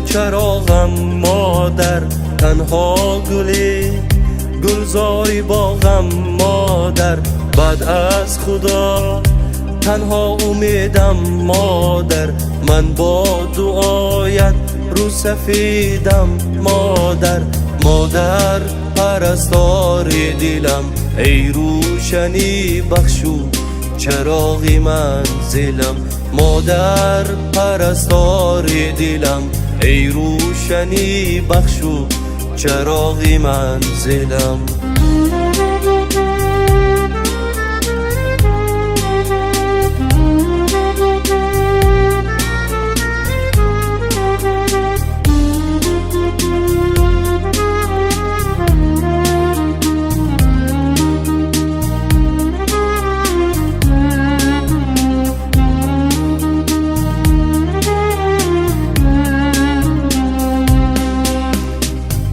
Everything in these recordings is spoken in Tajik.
чароғам модар, танҳо гули гулзори боғам модар, баъд аз Худо танҳо умедам модар, ман бо дуоят рӯсафедам модар. Модар парастори дилам, эй рӯшанӣ бахшу чароғи манзилам. Модар парастори дилам, эй рӯшанӣ бахшу чароғи манзилам.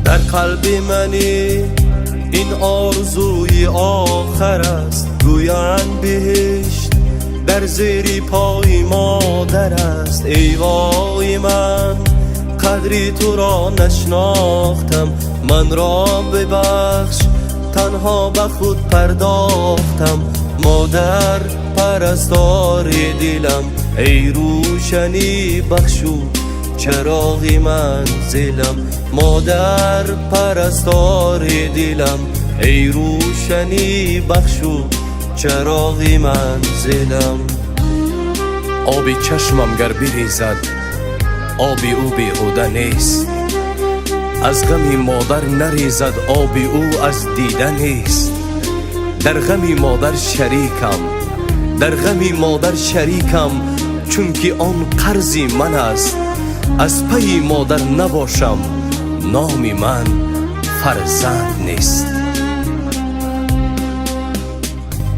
Дар қалби мани ин орзуи охир аст, гӯянд биҳишт дар зери пои модар аст. Эй вой ман қадри туро нашнохтам, манро бибахш танҳо ба худ пардохтам. Модар парастори дилам, эй рӯшанӣ бахшу чароғи манзилам. Модар парастори дилам, эй рӯшанӣ бахшу чароғи манзилам. Оби чашмам гар бирезад, оби ӯ беҳуда нест. Аз ғами модар нарезад, оби ӯ аз дида нест. Дар ғами модар шарикам, дар ғами модар шарикам, чунки он қарзи ман аст. Аз пайи модар набошам, номи ман фарзанд нест.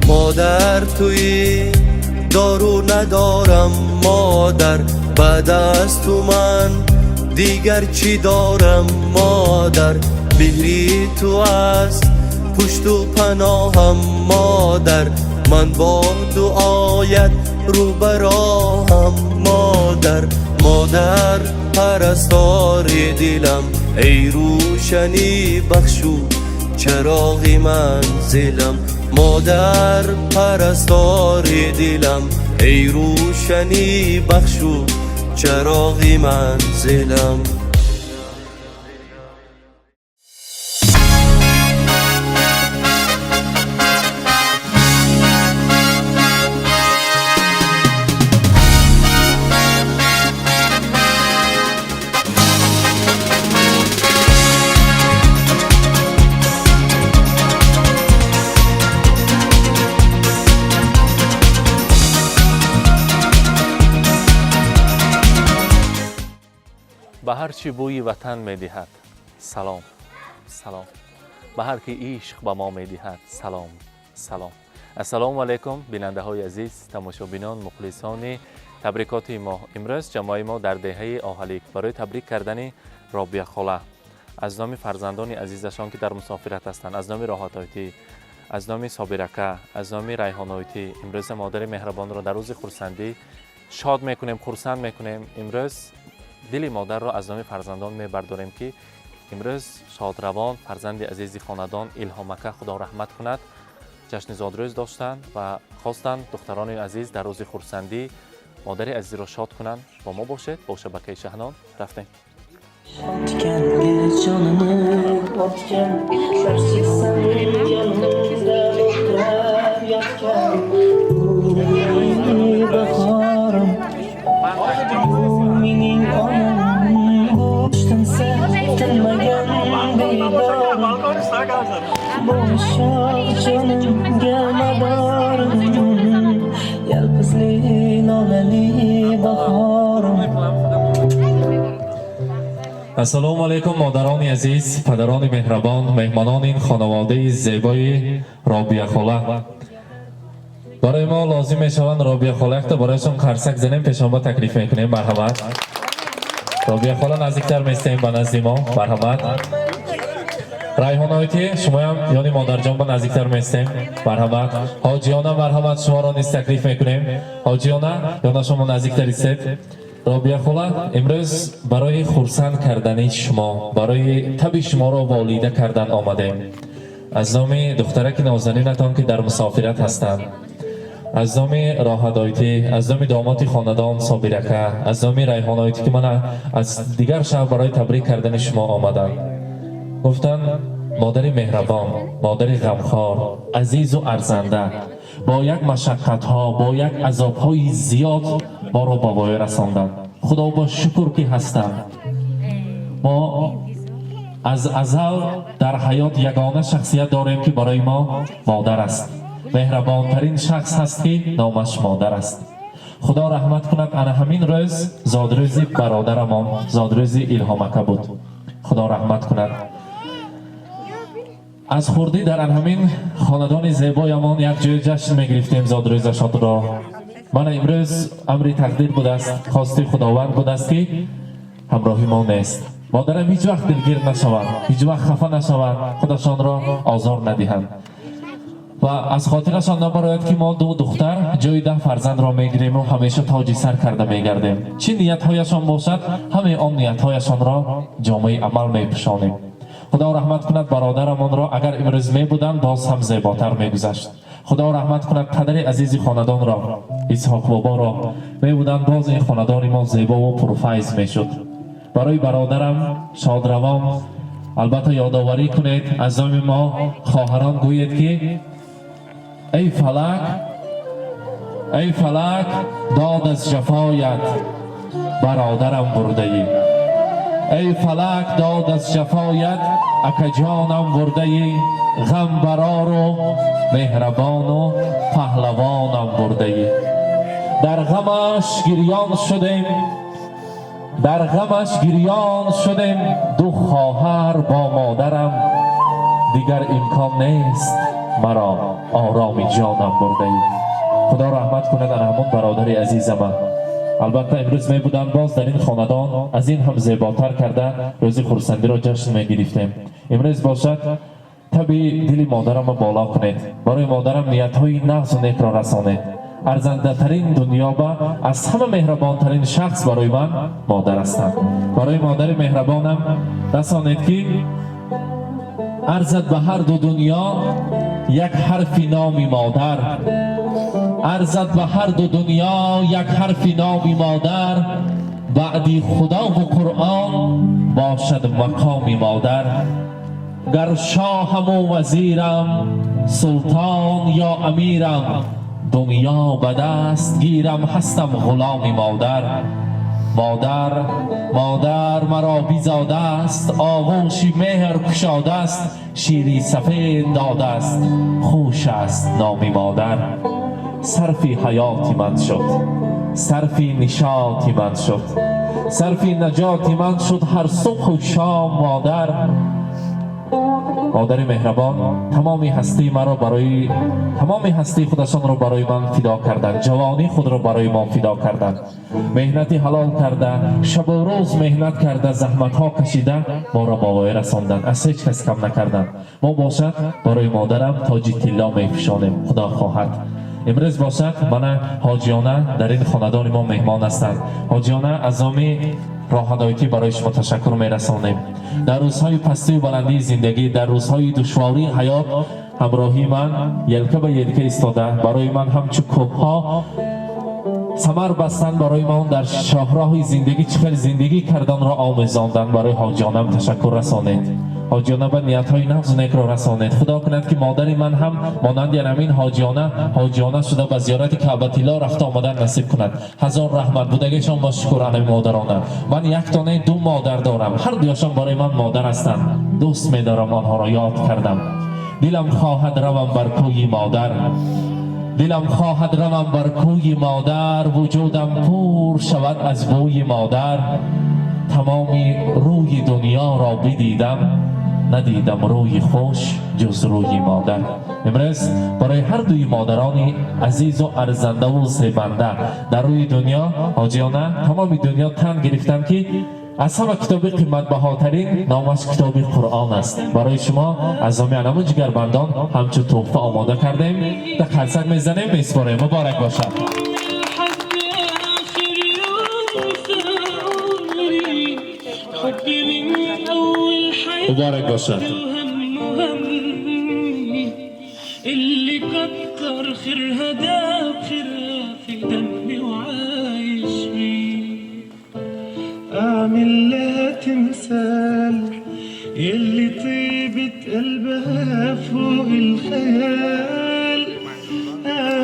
Модар туӣ дору надорам модар, баъд аз ту ман дигар чӣ дорам модар? Меҳри ту аст пушту паноҳам модар, ман бо дуоят рӯ ба роҳам модар. Модар парастори дилам, эй рӯшанӣ бахшу чароғи манзилам. Модар парастори дилам, эй рӯшанӣ бахшу чароғи манзилам. Ба ҳар чӣ бӯи ватан медиҳад салом, салом, ба ҳар ки ишқ ба мо медиҳад салом, салом. Ассалому алайкум, бинандаҳои азиз, тамошобинон, мухлисони табрикоти мо. Имрӯз ҷамоаи мо дар деҳаи Оҳалик барои табрик кардани Робия хола аз номи фарзандони азизашон, ки дар мусофират ҳастанд, аз номи Роҳатойтӣ, аз номи Собирака, аз номи Райҳонойтӣ, имрӯза модари меҳрабонро дар рӯзи хурсандӣ шод мекунем, хурсанд мекунем. Имрӯз дили модарро аз номи фарзандон мебардорем, ки имрӯз шодравон фарзанди азизи хонадон Илҳомака, Худо раҳмат кунад, ҷашни зодрӯз доштанд ва хостанд духтарони азиз дар рӯзи хурсандӣ модари азизро шод кунанд. Бо мо бошед, бо шабакаи Шаҳнон рафтем. Otganga jonini otgan, bir cheksan yonimda o'tirib yotgan. Bu bahorim, bu mening onam, bo'sh tinsa tinmagan biydorim, bu sho'x jonimga madorim, yalpizli lolali bahorim. Ассалому алайкум, модарони азиз, падарони меҳрабон, меҳмонони ин хонаводаи зебои Робия хола. Барои мо лозим мешаванд Робия хола якта барояшон қарсак занем, пешонба таклиф мекунем. Марҳамат, Робия хола, наздиктар местем ба назди мо. Марҳамат, Райҳоноити, шумоям ёни модарҷон ба наздиктар местем. Марҳамат, ҳоҷиёна, марҳамат, шуморо низ таклиф мекунем. Ҳоҷиёна, ёна шумо наздиктар истед. Робия хола, имрӯз барои хурсанд кардани шумо, барои таби шуморо волида кардан омадем. Аз номи духтараки нозанинатон, ки дар мусофират ҳастанд, аз номи Роҳатойтӣ, аз номи домоди хонадон Собирака, аз номи Райҳонойтӣ, ки мана аз дигар шаҳр барои табрик кардани шумо омаданд, гуфтанд: модари меҳрабон, модари ғамхор, азизу арзанда, бо як машаққатҳо, бо як азобҳои зиёд моро ба воя расонданд. Худо ба шукр, ки ҳастанд. Мо аз азал дар ҳаёт ягона шахсият дорем, ки барои мо модар аст. Меҳрабонтарин шахс ҳаст, ки номаш модар аст. Худо раҳмат кунад, ана ҳамин рӯз зодрӯзи бародарамон, зодрӯзи Илҳомака буд. Худо раҳмат кунад. Аз хурдӣ дар ан ҳамин хонадони зебоямон як ҷоя ҷашн мегирифтем зодрӯзашонро. Мана имрӯз амри тақдир будааст, хости Худованд будааст, ки ҳамроҳи мо нест. Модарам ҳеҷ вақт дилгир нашаванд, ҳеҷ вақт хафа нашаванд, худашонро озор надиҳанд ва аз хотирашон набарояд, ки мо ду духтар ҷои 10 фарзандро мегирему ҳамеша тоҷи сар карда мегардем. Чӣ ниятҳояшон бошад, ҳамаи он ниятҳояшонро ҷомаи амал мепӯшонем. Худо раҳмат кунад бародарамонро, агар имрӯз мебуданд, боз ҳам зеботар мегузашт. Худо раҳмат кунад падари азизи хонадонро, Исҳоқ боборо, мебуданд, боз ин хонадони мо зебову пурфайз мешуд. Барои бародарам шодравон албатта ёдоварӣ кунед, аз номи мо хоҳарон гӯед, ки эй фалак, эй фалак, дод аз ҷафоят бародарам бурдаӣ, эй фалак, дод аз ҷафоят акаҷонам бурдаӣ, ғам барору меҳрабону паҳлавонам бурдаӣ. Дар ғамаш гирён шудем, дар ғамаш гирён шудем, ду хоҳар бо модарам, дигар имкон нест маро, ороми ҷонам бурдаӣ. Худо раҳмат кунад ана ҳамон бародари азизама. Албатта, имрӯз мебуданд, боз дар ин хонадон аз ин ҳам зеботар карда рӯзи хурсандиро ҷашн мегирифтем. Имрӯз бошад, таби дили модарамро боло кунед, барои модарам ниятҳои нағзу некро расонед. Арзандатарин дунёба аз ҳама меҳрабонтарин шахс барои ман модар ҳастанд. Барои модари меҳрабонам расонед, ки арзад ба ҳар ду дунё як ҳарфи номи модар, арзад ба ҳар ду дунё як ҳарфи номи модар, баъди Худову Қуръон бошад мақоми модар. Гар шоҳаму вазирам, султон ё амирам, дунё ба даст гирам, ҳастам ғуломи модар. Модар, модар маро бизодааст, оғӯши меҳр кушодааст, шири сафед додааст, хуш аст номи модар. Сарфи ҳаёти ман шуд, сарфи нишоти ман шуд, сарфи наҷоти ман шуд ҳар субҳу шом модар. Модари меҳрабон тамоми ҳастии маро барои, тамоми ҳастии худашонро барои ман фидо карданд, ҷавонии худро барои мо фидо карданд, меҳнати ҳалол карда, шабу рӯз меҳнат карда, заҳматҳо кашида, моро ба воя расонданд, аз ҳеҷ кас кам накарданд. Мо бошад, барои модарам тоҷи тилло мепӯшонем, Худо хоҳад. Имрӯз бошад, мана ҳоҷиёна дар ин хонадони мо меҳмон ҳастанд. Ҳоҷиёна, аз номи Роҳадоятӣ барои шумо ташаккур мерасонем. Дар рӯзҳои пастию баландии зиндагӣ, дар рӯзҳои душвории ҳаёт ҳамроҳии ман елка ба елка истода, барои ман ҳамчу кӯҳҳо самар бастанд, барои ман дар шоҳроҳи зиндагӣ чӣ хел зиндагӣ карданро омӯзонданд. Барои ҳоҷиёнам ташаккур расонед, ҳоҷиёна ба ниятҳои нағзу некро расонед. Худо кунад, ки модари ман ҳам монанди ҳамин ҳоҷиёна ҳоҷиёна шуда, ба зиёрати Каъбатилло рафта омадан насиб кунад. Ҳазор раҳмат, будагишон бо шукр. Анами модарона ман як тонаи ду модар дорам, ҳар дуяшон барои ман модар ҳастанд, дӯст медорам онҳоро. Ёд кардам, дилам хоҳад равам бар кӯи модар, дилам хоҳад равам бар кӯи модар, вуҷудам пур шавад аз бӯи модар. Тамоми рӯи дунёро бидидам, надидам рӯи хуш ҷуз рӯи модар. Имрӯз барои ҳар дуи модарони азизу арзандаву зебанда дар рӯи дунё, ҳоҷиёна, тамоми дунё тан гирифтам, ки аз ҳама китоби қиматбаҳотарин номаш китоби Қуръон аст. Барои шумо аз номи анаму ҷигарбандон ҳамчун тӯҳфа омода кардем. Да қарсак мезанем, месупорем. Муборак бошад. لحد آخر يوم في Муборак бошад. اللي كتر خيرها داب خيرها في دمي وعايش فيه أعمل لها تمثال يلي طيبة قلبها فوق الخيال.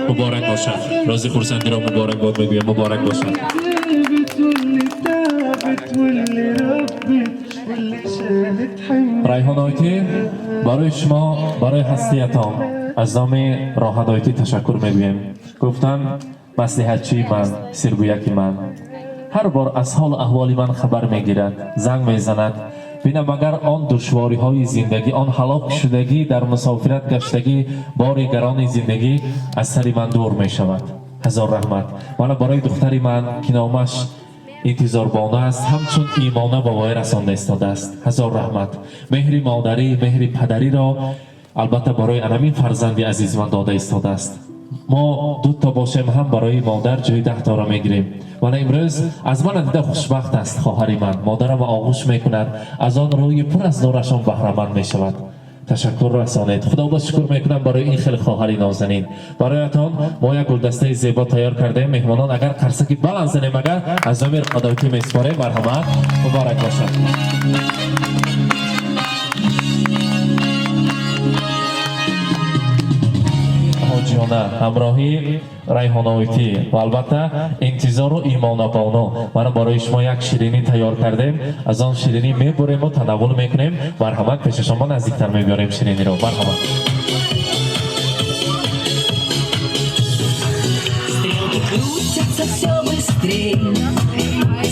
Муборак бошад. Рӯзи хурсандиро муборакбод мегӯям. Муборак бошад. تعبت واللي تعبت واللي ربت واللي شالت حمل. Райҳон Ойтӣ, барои шумо, барои ҳастиятон аз номи Роҳат Ойтӣ ташаккур мегӯем. Гуфтан, маслиҳатчии ман, сиргӯяки ман ҳар бор аз ҳолу аҳволи ман хабар мегирад, занг мезанад, бинам агар он душвориҳои зиндагӣ, он ҳалок шудагӣ, дар мусофират гаштагӣ, бори гарони зиндагӣ аз сари ман дур мешавад. Ҳазор раҳмат. Мана барои духтари ман, ки номаш Интизорбона аст, ҳамчун Имона ба воя расонда истодааст. Ҳазор раҳмат. Меҳри модарӣ, меҳри падариро албатта барои анамин фарзанди азизи ман дода истодааст. Мо дуто бошем ҳам, барои модар ҷои 10 таро мегирем. Вана имрӯз аз мана дида хушбахт аст хоҳари ман. Модарама оғӯш мекунад, аз он рӯи пур аз нурашон баҳраманд мешавад. Ташаккур расонед. Худо шукр мекунам барои ин хеле хоҳари нозанин. Бароятон мо як гулдастаи зебо тайёр кардаем. Меҳмонон, агар қарсаки баланд занем, агар аз номи Роҳат ИТ месупорем. Марҳамат, муборак бошад. Ҳоҷиёна ҳамроҳи Райҳона Ойтӣ ва албатта Интизору Имонабону, мана барои шумо як ширинӣ тайёр кардем. Аз он ширинӣ мебурему танаввул мекунем. Марҳамат, пеши шумо наздиктар мебиёрем шириниро. Марҳамат. Стрелки крутятся все быстрей,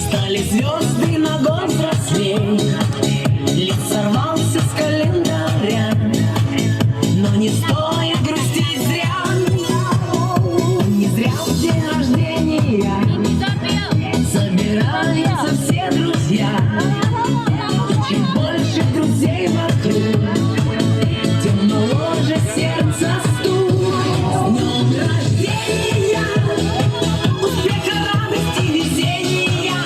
стали звезды на год взрослей. Лист сорвался с календаря, но не стоит грустить зря. Не зря в день рождения собираются все друзья. Чем больше друзей вокруг, тем моложе сердце стук. С днем рождения! Успеха, радости, везения,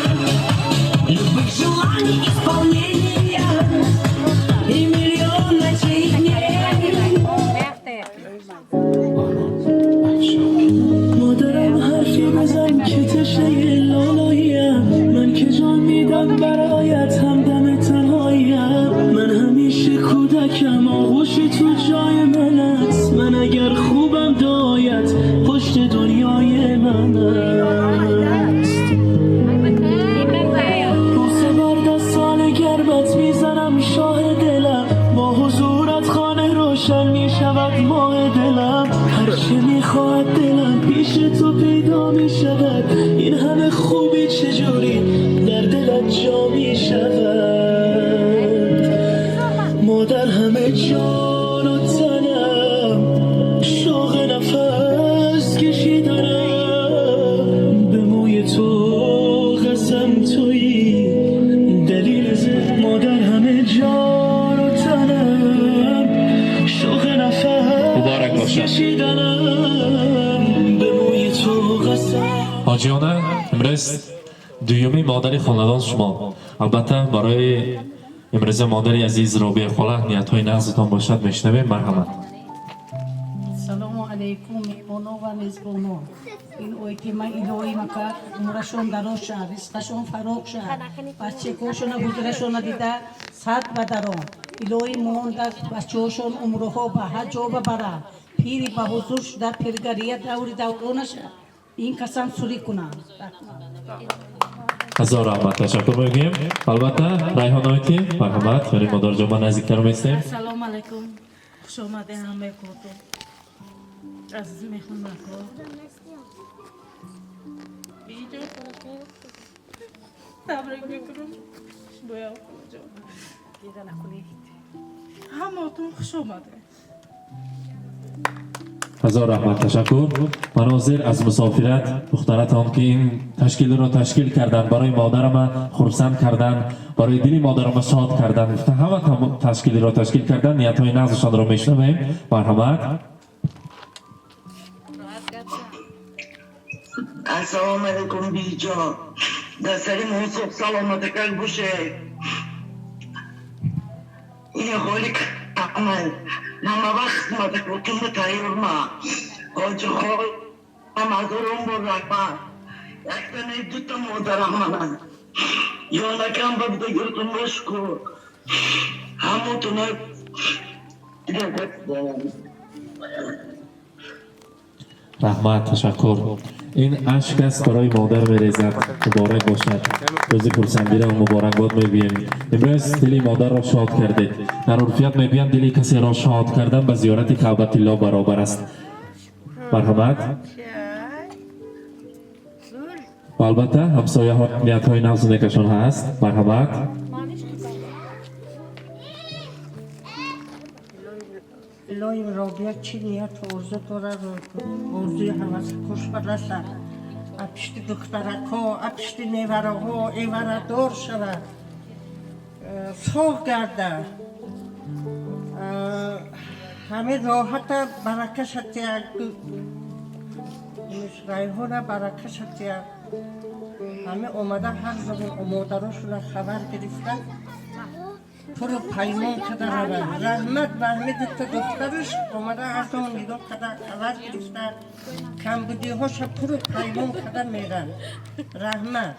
любых желаний исполнения и миллион ночей и дней. مادرم حرفی بزن که تشنه لالاییم، من که جان میدم برایت، همدم تنهاییم. من همیشه کودکم، آغوش تو جای من است. من اگر خوبم دایت پشت دنیای من است. بوسه بر دستان گرمت میزنم شاه دلم، با حضورت خانه روشن میشود ماه دلم. هرچه میخواهد دلم پیش تو پیدا میشود، این همه خوبی چجوری در دلت جا میشود؟ مادر همه جان و تنم، شوق نفس کشیدنم، به موی تو قسم تویی دلیل مادر همه جان و تنم، شوق نفس مبارک باشد. کشیدنم، به موی تو قسم. Ҳоҷиёна, имрӯз дуюми модари хонадон шумо. Албатта, барои имрӯза модари азиз Робия хола ниятҳои нағзатон бошад, мешунавем. Марҳамат. Салому алайкум, меҳмоно ва мезбоно. Ин ойтима илоҳӣ мака умрашон дароз шавад, ризқашон фароғ шавад, баччакошона ҳузурашона дида сад ба дарон. Илоҳӣ монда бачаҳошон умрҳо ба ҳар ҷо бабарад, пири ба ҳузур шуда, пиргария даври давронаша ин касам сурӣ кунанд. Ҳазор раҳмат, ташаккур мегӯем. Албатта, Райҳон Ойтӣ, марҳамат, барои модарҷон ма наздиктар местем. Салом алайкум, хуш омадед ҳамаи кортон, азизи меҳмонакҳо. Биҷон, табрик мекунам боя ҷон, ҳамаотон хуш омадед. Ҳазор раҳмат, ташаккур. Манозир аз мусофират духтаратон, ки ин ташкилро ташкил карданд, барои модарама хурсанд кардан, барои дили модарама шод кардан гуфта, ҳама ташкилиро ташкил кардан, ниятҳои нағзашонро мешунавем. Марҳамат. Ассалому алайкум, биҷон. Дар сари муҳит саломатакак бошед. Ин ҳоли камай. Ҳама вақт мадакотума тайёрма. Ҳоҷи холам ҳазорон бор раҳмат. Якта не, дута модарам манам. Ёнакам ба будагиртун шукр. Ҳамотуна. Раҳмат, ташаккур. Ин ашк аст, барои модар мерезад. Муборак бошад, рӯзи хурсандиро муборакбод мегӯем. Имрӯз дили модарро шод кардед. Дар урфият мегӯянд, дили касеро шод кардан ба зиёрати Каъбатилло баробар аст. Марҳамат. Ва албатта, ҳамсояҳо ниятҳои нағзу некашон ҳаст. Марҳамат. Илоҳим, Робия чӣ нияту орзу дорад, орзуи ҳавасакош барасад. А пишти духтаракҳо, а пишти невараҳо эварадор шавад, соғ гардад, ҳамин роҳата баракаша тияд, райҳона баракаша тияд. Ҳамин омада ҳар замон модарошона хабар гирифта, пуру паймон када равад. Раҳмат ба ҳамин дута духтараш, омада ҳар замон нигоҳ када, хабар гирифта, камбудиҳоша пуру паймон када меранд. Раҳмат.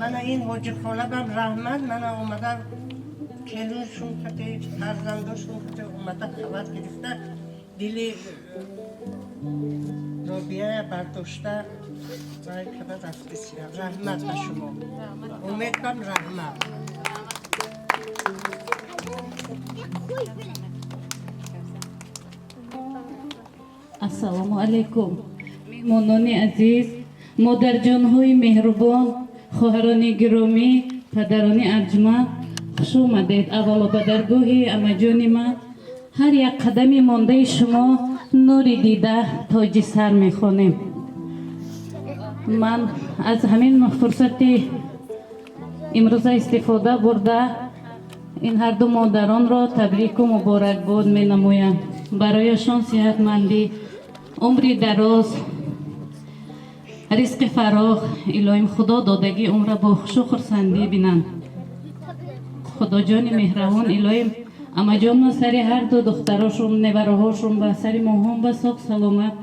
Мана ин ҳоҷи холабам раҳмат. Мана омада келиншун кати, фарзандошун кати омада хабар гирифта, дили Робияя бардошта вай када рафтисия. Раҳмат ба шумо, умедбам, раҳмат. Ассалому алайкум, меҳмонони азиз, модарҷонҳои меҳрубон, хоҳарони гиромӣ, падарони арҷманд, хуш омадед аввало ба даргоҳи амаҷони ман. Ҳар як қадами мондаи шумо нури дида, тоҷи сар мехонем. Ман аз ҳамин фурсати имрӯза истифода бурда, ин ҳарду модаронро табрику муборакбод менамоям. Барояшон сиҳатмандӣ, умри дароз, ризқи фарох илоҳим Худо додагӣ, умра бо хушу хурсандӣ бинанд. Худоҷони меҳрабон, илоҳим амаҷонно сари ҳарду духтарошон, невараҳошон ба сари моҳон ба соғ саломат,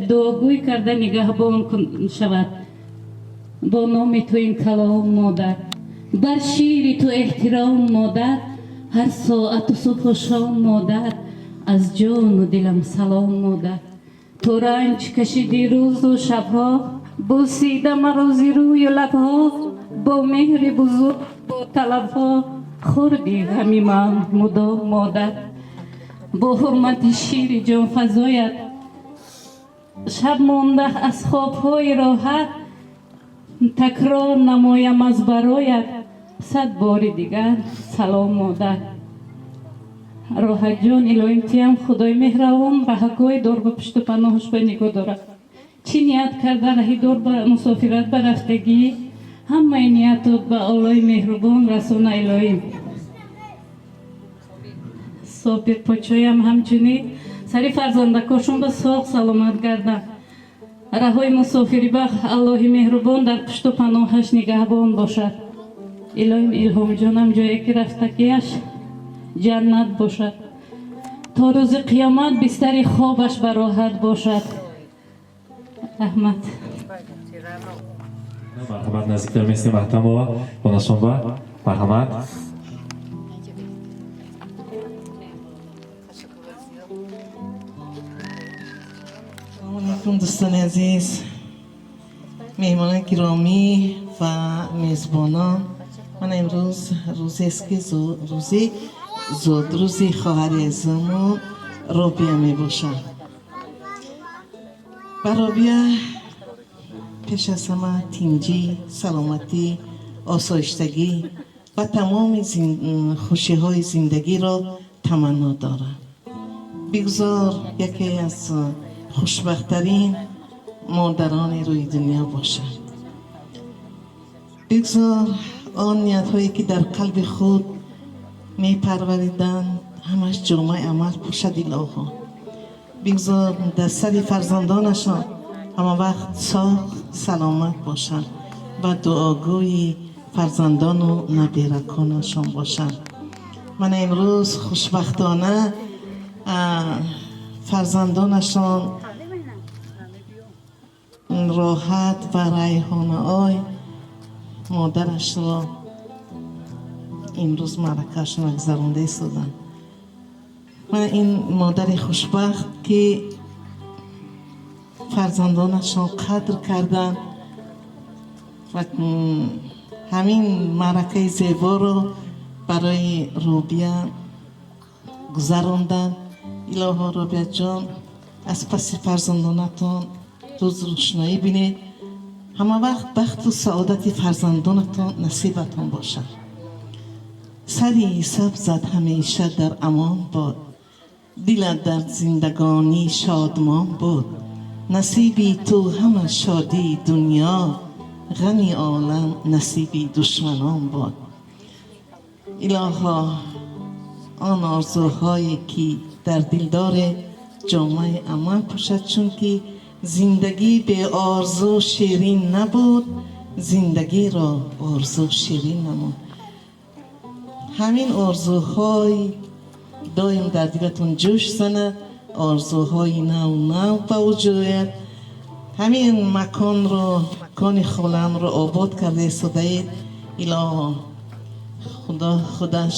дуогӯй карда нигаҳбон шавад. Бо номи ту ин калом, модар, бар шири ту эҳтиром, модар, ҳар соату субҳу шом, модар, аз ҷону дилам салом, модар. Ту ранҷ кашиди рӯзу шабҳо, бӯсида маро зи рӯю лабҳо, бо меҳри бузург, бо талабҳо хӯрди ғами ман мудом, модар. Бо ҳурмати шири ҷонфазоят шаб монда аз хобҳои роҳат, такрор намоям аз бароят 100 бори дигар салом, модар. Роҳатҷон, илоҳим тиям Худои меҳрабон раҳакҳои дор ба пушту паноҳаш ба нигоҳ дорад. Чӣ ният карда раҳи дор ба мусофират ба рафтагӣ, ҳамаи ниятот ба Оллои меҳрубон расона илоҳим. Собир почоям ҳамчунин сари фарзандакошон ба соғ саломат гардад. Раҳои мусофирӣ ба Аллоҳи меҳрубон дар пушту паноҳаш нигаҳбон бошад. Илоҳим, Илҳомҷонам ҷое ки рафтагиаш ҷаннат бошад, то рӯзи қиёмат бистари хобаш бароҳат бошад. Раҳмат. Марҳамат, наздиктар местем Аҳтамова хонашонба. Марҳамат. Салому алайкум, дӯстони азиз, меҳмонони гиромӣ ва мезбонон. Ман имрӯз рӯзест ки рӯзи зодрӯзи хоҳари азизамон Робия мебошад. Ба Робия пеш аз ҳама тинҷӣ, саломатӣ, осоиштагӣ ва тамоми хушиҳои зиндагиро таманно дорам. Бигзор яке аз хушбахттарин модарони рӯи дунё бошад. Бигзор он ниятҳое ки дар қалби худ мепарвариданд, ҳамаш ҷомаи амал пӯшад илоҳо. Бигзор дар сари фарзандонашон ҳама вақт соғ саломат бошанд ва дуогӯи Фарзандону набираконашон бошанд. Ман имрӯз хушбахтона фарзандонашон Роҳат ва Райҳонаой модарашро имрӯз маъракаашонро гузаронда истоданд. Мана ин модари хушбахт, ки фарзандонашон қадр карданд ва ҳамин маъракаи зеборо барои Робия гузаронданд. Илоҳо, Робияҷон, аз паси фарзандонатон рӯз рӯшноӣ бинед, ҳама вақт бахту саодати фарзандонатон насибатон бошад. Сари сабзат ҳамеша дар амон бод, дилат дар зиндагонӣ шодмон буд. Насиби ту ҳама шодии дунё, ғами олам насиби душманон бод. Илоҳо, он орзуҳое ки дар дил доред, ҷомаи амал пӯшад, чунки зиндагӣ беорзу ширин набуд, зиндагиро орзу ширин намуд. Ҳамин орзуҳои доим дар дилатон ҷӯш занад, орзуҳои нав нав ба вуҷуд ояд. Ҳамин маконро, макони холамро обод карда истодаед. Илоҳо, Худо худаш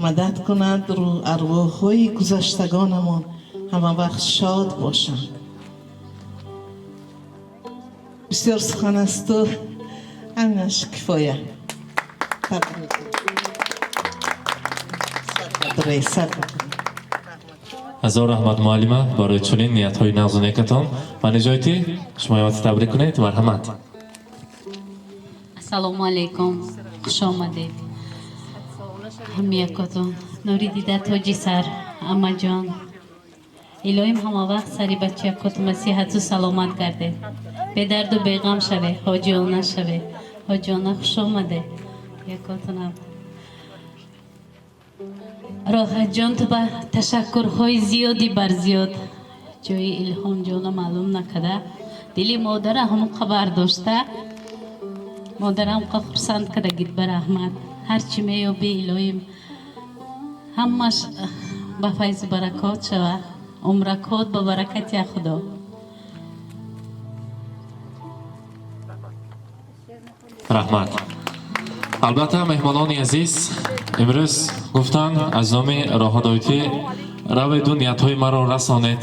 мадад кунад, рӯ арвоҳҳои гузаштагонамон ҳама вақт шод бошанд. Бисёр сухан асту ҳаминаш кифоя. Ҳазор раҳмат, муаллима, барои чунин ниятҳои нағзу некатон. Манижойтӣ, шумо ямати табрик кунед, марҳамат. Ассалому алайкум, хуш омадед ҳамиякотон. Нури дида, тоҷи сар, амаҷон, илоҳим ҳама вақт сари бачаякотума сиҳату саломат гардед, бедарду беғам шаве, ҳоҷиона шаве. Ҳоҷиона, хуш омаде якотунам. Роҳатҷон, ту ба ташаккурҳои зиёди бар зиёд. Ҷои Илҳомҷона маълум накарда, дили модара ҳамуқа бардошта, модара ҳамуқа хурсанд кардагид. Ба раҳмат. Ҳарчи меёбӣ, илоҳим ҳамаш ба файзу баракот шава, умракот ба баракати я Худо. Раҳмат. Албатта, меҳмонони азиз, имрӯз гуфтанд аз номи Роҳатойтӣ: раведу ниятҳои маро расонед,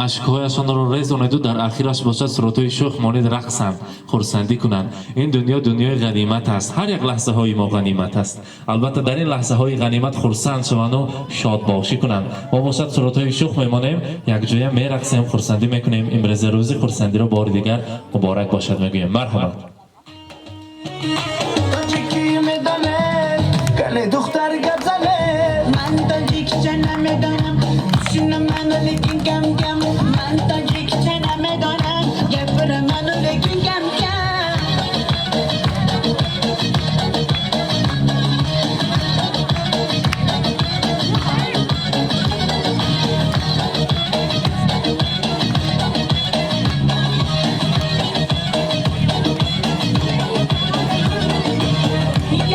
ашкҳояшонро резонеду дар ахираш бошад сурудҳои шӯх монед, рақсанд, хурсандӣ кунанд. Ин дунё дунёи ғанимат аст, ҳар як лаҳзаҳои мо ғанимат аст. Албатта, дар ин лаҳзаҳои ғанимат хурсанд шаванду шодбошӣ кунанд. Мо бошад сурудҳои шӯх мемонем, якҷоя мерақсем, хурсандӣ мекунем. Имрӯза рӯзи хурсандиро бори дигар муборак бошад мегӯем. Марҳамат. Духтар гап зане, ман тоҷикча намедонам, шуна ману лекин кам кам. Ман тоҷикча намедонам, гапира ману лекин кам кам.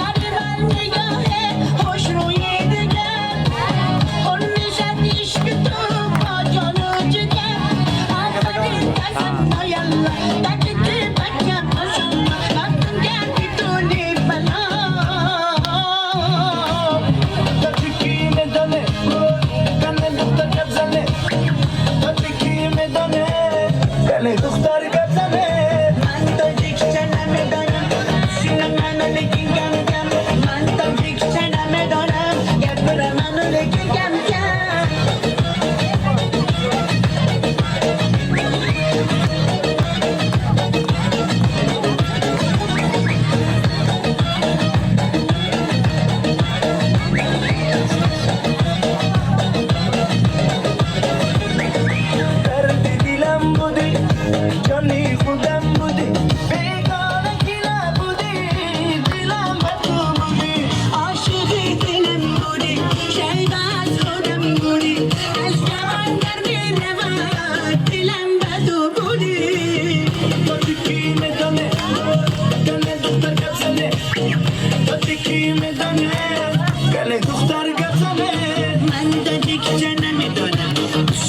Яри ман нигоҳе میدانه گله دختر گپ زنه. من تاجیکچه نمیدانم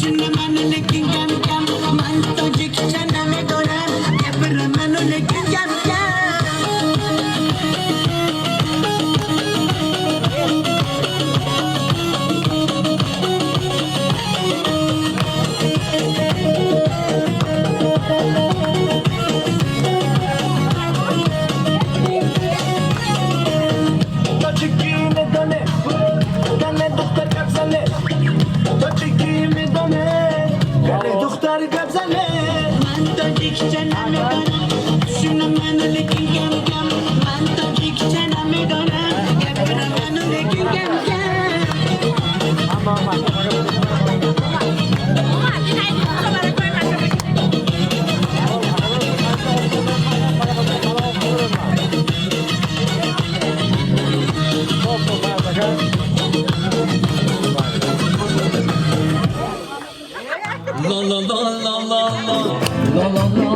شن منو لکن کم کم. من تاجیکچه نمیدانم گبر منو لکن کم کم. تاجیکی میدانه گله دختر گپ زنه. تاجیکی میدانه گله دختر گپ زنه. من تاجیکچه نمیدانم شن منو لکن کم کم. من تاجیکچه نمیدانم گبر منو لکن کم کم. La la la la la la la la la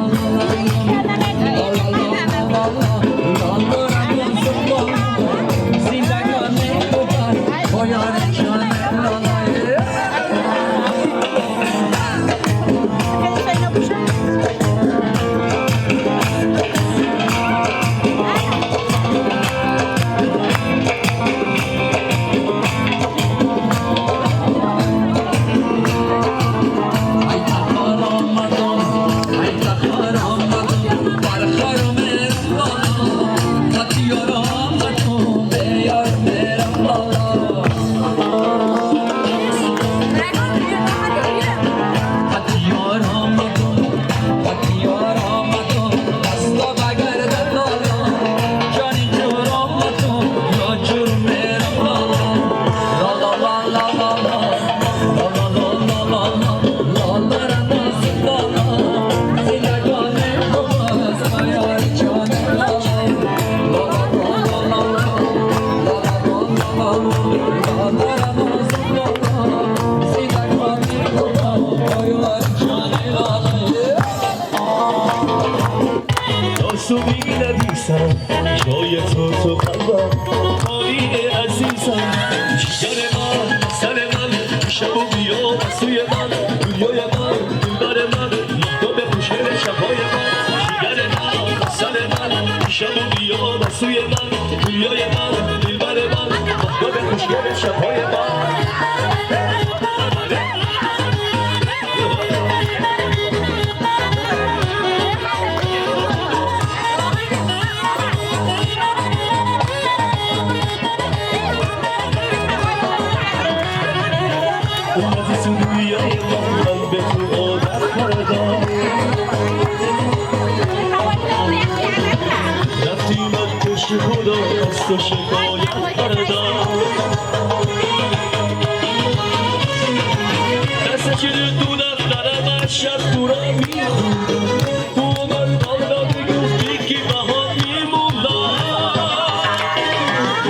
تو می نویسم جای تو تو قلبم خالی عزیزم. جگر من سر من شب و بیا سوی من دنیای من دلبر من مهتاب خوشگل شبهای من. جگر من سر من شب و بیا سوی من دنیای من دلبر من مهتاب خوشگل شبهای من. اومدی تو دنیای من من به تو عادت کردم. رفتی من پشت خدا از تو شکایت کردم. دست چه دو دفترم از شب تو را میخوندم. تو من والا میگفتی که بها میموندم.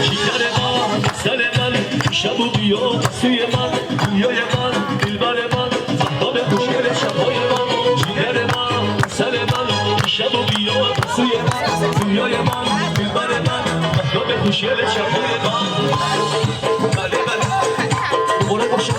جگر من سر من شب و بیا سوی من دنیای من دلبر من مهتاب خوشگل شبهای من. جگر من سر من شب و بیا سوی من دنیای من دلبر من مهتاب خوشگل شبهای من. بله بله مبارک باشه.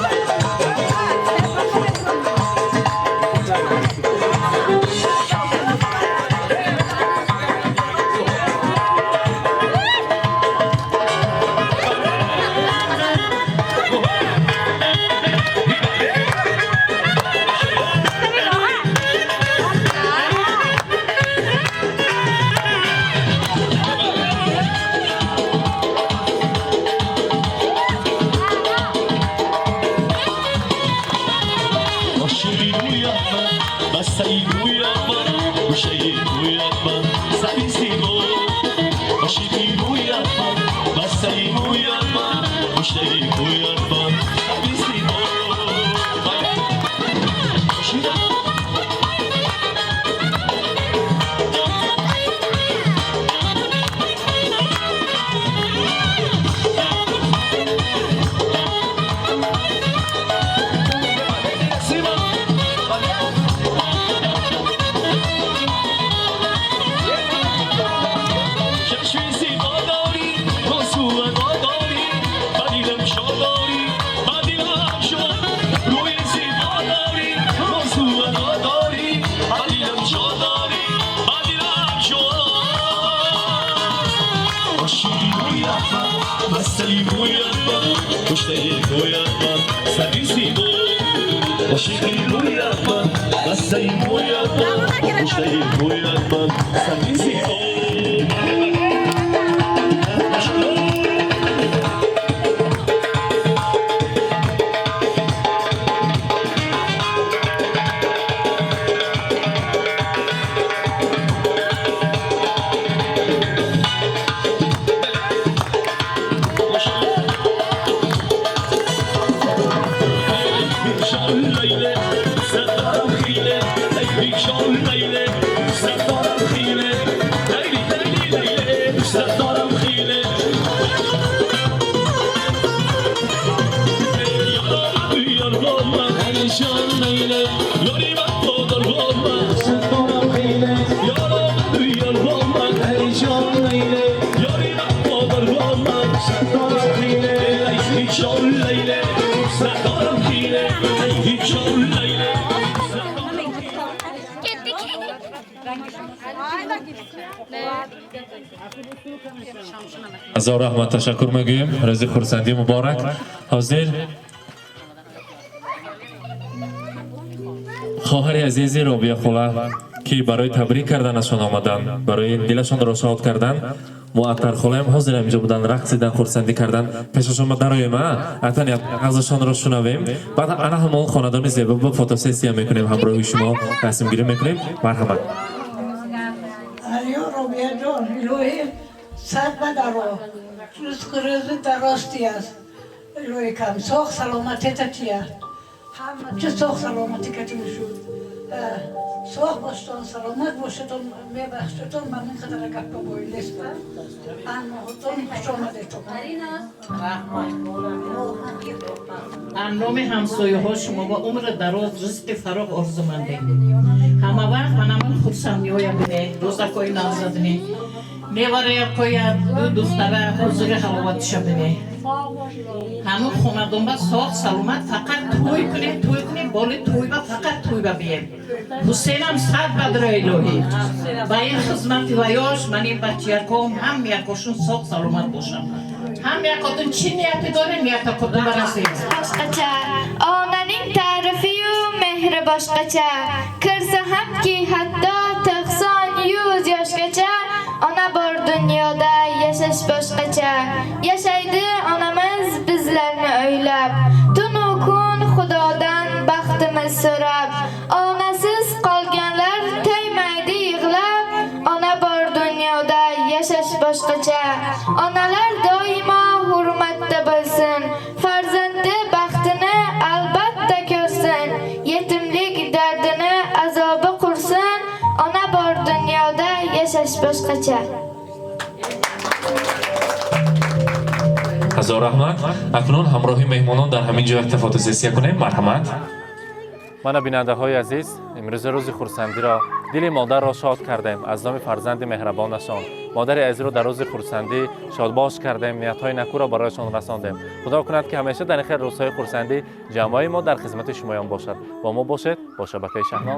چشمی زیبا داری، بازو بسته‌ای مویت من کشته مویت من سری زیبا عاشقی رویت من بسته‌ای مویت من کشته مویت من سری زیبا. هزار رحمت تشکر میگوییم. روز خرسندی مبارک. حاضر خواهر عزیزی رابیه خوله که برای تبریک کردنشان آمدن، برای دلشان را شاد کردن، معطر خوله هم حاضر اینجا بودن، رقصیدن، خرسندی کردن. پیششان ما درآیم اتن ازشان را شنویم. بعد انا همون خاندان زیبا با فوتوسسیا میکنیم، همراه شما رسم گیری میکنیم. مرحبا. صد بدرو روز روز دراستی است روی کم ساخت سلامتی تیه همه چه ساخت سلامتی کتی میشد ساخت باشتان سلامت باشتون میبخشتون من این قدر گپ بایل نیستم اما خودتون خوش آمدیتون. نام همسایه ها شما با عمر دراز رزق فراغ آرزومندیم. همه وقت من همون خرسندی های بینه روزکای نوزدنی невараякоя ду духтара ҳузури ҳаловатиша бине. Ҳамун хонадонба соғ саломат фақат тӯй кунем, тӯй кунем, боли тӯйба фақат тӯйба бием. Ҳусейнам сад бадро илоҳӣ. Ба ин хизмати ваёш ман ин бачияком ҳам якошун соғ саломат бошам. Ҳам якотун чӣ нияти дорем, ниятакотун барасед. Boshqacha, onaning ta'rifi-yu mehri boshqacha. Kirsa hamki hatto 90-100 yoshgacha ona bor dunyoda yashash boshqacha. Yashaydi onamiz bizlarni o'ylab, tunu kun Xudodan baxtimiz so'rab. Onasiz qolganlar to'ymaydi yig'lab, ona bor dunyoda yashash boshqacha. Onalar doimo hurmatda bo'lsin, farzandi baxtini albatta ko'rsin, yetimlik dardini azobi qursin, ona bor dunyoda yashash boshqacha. Ҳазор раҳмат. Акнун ҳамроҳи меҳмонон дар ҳамин ҷо якта фотосессия кунем. Марҳамат. Мана бинандаҳои азиз, имрӯза рӯзи хурсандиро дили модарро шод кардем аз номи фарзанди меҳрабонашон. Модари азизро дар рӯзи хурсандӣ шодбош кардем, ниятҳои накӯро барояшон расондем. Худо кунад ки ҳамеша дар ин хел рӯзҳои хурсандӣ ҷамъаи мо дар хизмати шумоён бошад. Бо мо бошед бо шабакаи Шаҳно.